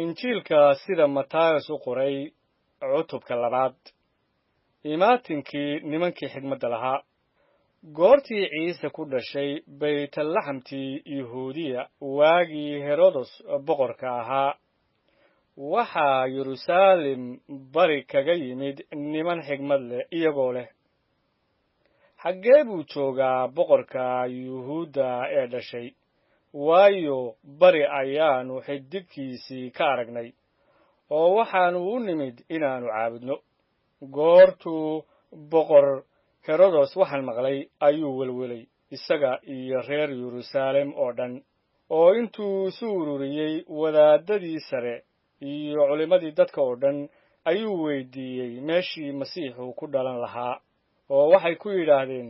Injiilka sida Matayos u qoray, cutubka labaad. Imaatinkii nimankii xigmadda lahaa. Goortii Ciise ku dhashay Baytlaxamtii Yuhuudiya waagii Herodos boqorka ahaa, waxaa Yeruusaalem bari kaga yimid niman xigmad leh, iyagoo leh: "Xaggee buu joogaa boqorka Yuhuudda ee dhashay? Waayo, bari ayaannu xidigtiisii ka aragnay, oo waxaannu u nimid inaannu caabudno." Goortuu boqor Herodos waxaan maqlay ayuu welwelay, isaga iyo reer Yeruusaalem oo dhan, oo intuu isu ururiyey wadaadadii sare iyo culimmadii dadka oo dhan ayuu weydiiyey meeshii Masiixu ku dhalan lahaa. Oo waxay ku yidhaahdeen,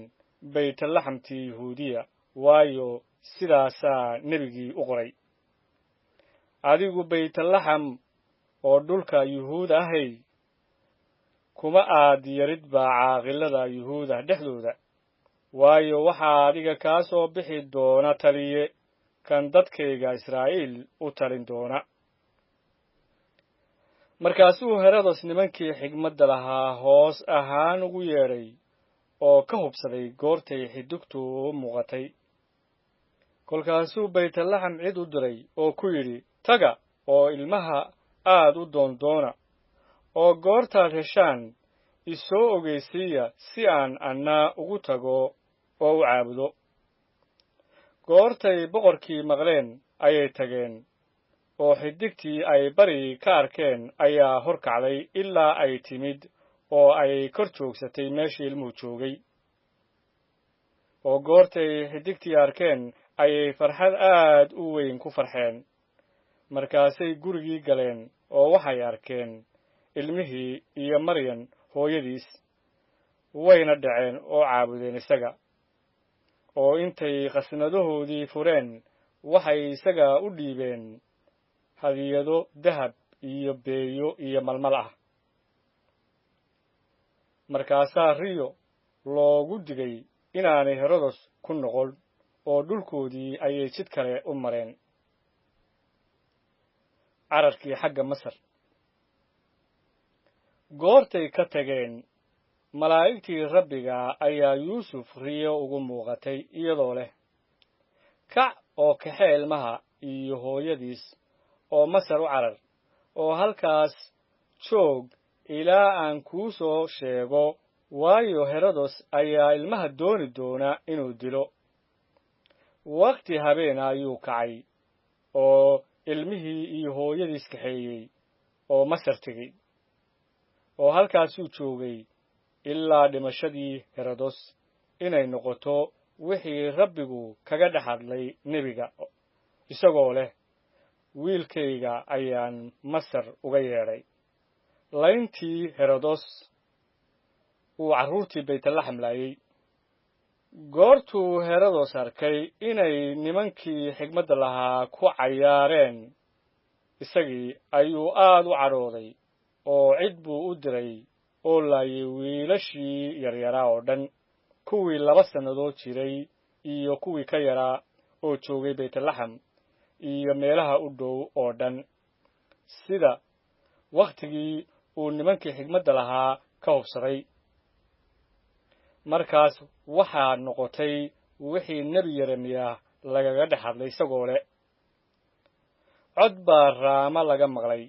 "Baytlaxamtii Yuhuudiya, waayo, sidaasaa nebigii u qoray: 'Adigu Baytlaxam oo dhulka Yuhuud ahay, kuma aad yarid baa caaqilada Yuhuuda dhexdooda, waayo, waxaa adiga kaa soo bixi doona taliye, kan dadkayga Israa'iil u talin doona.'" Markaasuu Herodos nimankii xigmadda lahaa hoos ahaan ugu yeedhay oo ka hubsaday goortay xidigtu u muuqatay. Kolkaasuu Baytlaxam cid u diray oo ku yidhi, "Taga oo ilmaha aad u doondoona, oo goortaad heshaan isoo ogeysiiya, si aan anna ugu tago oo u caabudo." Goortay boqorkii maqleen ayay tageen, oo xidigtii ay bari ka arkeen ayaa hor kacday ilaa ay timid oo ay kor joogsatay meeshii ilmuhu joogay. Oo goortay xidigtii arkeen ayay farxad aad u weyn ku farxeen. Markaasay gurigii galeen, oo waxay arkeen ilmihii iyo Maryan hooyadiis, wayna dhaceen oo caabudeen isaga. Oo intay khasnadahoodii fureen waxay isaga u dhiibeen hadiyado dahab iyo beeyo iyo malmal ah. Markaasaa riyo loogu digay inaanay Herodos ku noqon, oo dhulkoodii ayay jid kale u mareen. Cararkii xagga Masar. Goortay ka tageen, malaa'igtii Rabbiga ayaa Yuusuf riyo ugu muuqatay, iyadoo leh: "Kac oo kaxee ilmaha iyo hooyadiis oo Masar u carar, oo halkaas joog ilaa aan kuu soo sheego, waayo, Herodos ayaa ilmaha dooni doona inuu dilo." Wakhti habeena ayuu kacay oo ilmihii iyo hooyadiis kaxeeyey oo Masar tegey, oo halkaasuu joogay ilaa dhimashadii Herodos, inay noqoto wixii Rabbigu kaga dhex hadlay nebiga, isagoo leh: "Wiilkayga ayaan Masar uga yeedhay." Layntii Herodos uu carruurtii Baytlaxam laayey. Goortuu Herodos arkay inay nimankii xigmadda lahaa ku cayaareen isagii, ayuu aad u cadhooday, oo cid buu u diray oo laayay wiilashii yaryaraa oo dhan, kuwii 2 sannadood jiray iyo kuwii ka yaraa oo joogay Baytlaxam iyo meelaha u dhow oo dhan, sida wakhtigii uu nimankii xigmadda lahaa ka hubsaday. Markaas waxaa noqotay wixii nebi Yeremiyah lagaga dhex hadlay, isagoo leh: "Cod baa Raama laga maqlay,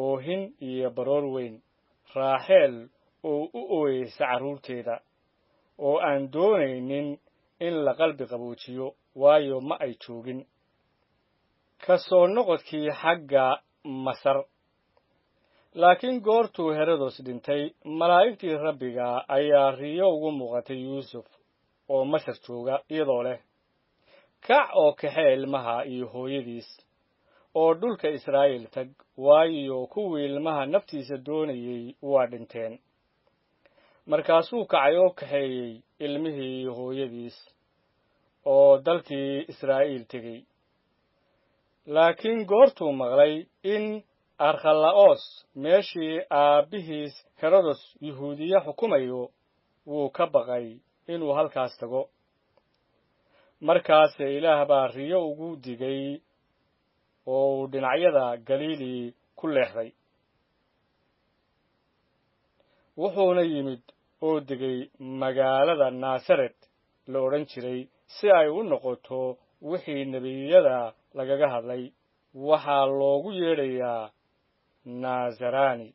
oohin iyo baroor weyn, Raaxeel oo u ooyeysa carruurteeda, oo aan doonaynin in la qalbi qaboojiyo, waayo, ma ay joogin." Ka soo noqodkii xagga Masar. Laakiin goortuu Herodos dhintay, malaa'igtii Rabbiga ayaa riyo ugu muuqatay Yuusuf oo Masar jooga, iyadoo leh: "Kac oo kaxee ilmaha iyo hooyadiis oo dhulka Israa'iil tag, waayo, kuwii ilmaha naftiisa doonayey waa dhinteen." Markaasuu kacay oo kaxeeyey ilmihii iyo hooyadiis oo dalkii Israa'iil tegey. Laakiin goortuu maqlay in Arkhala'os meeshii aabbihiis Herodos Yuhuudiya xukumayo, wuu ka baqay inuu halkaas tago. Markaase Ilaah baa riyo ugu digay oo uu dhinacyada Galiili ku leexday. Wuxuuna yimid oo degay magaalada Naasaret la odhan jiray, si ay u noqoto wixii nebiyada lagaga hadlay: "Waxaa loogu yeedhayaa Naasarani."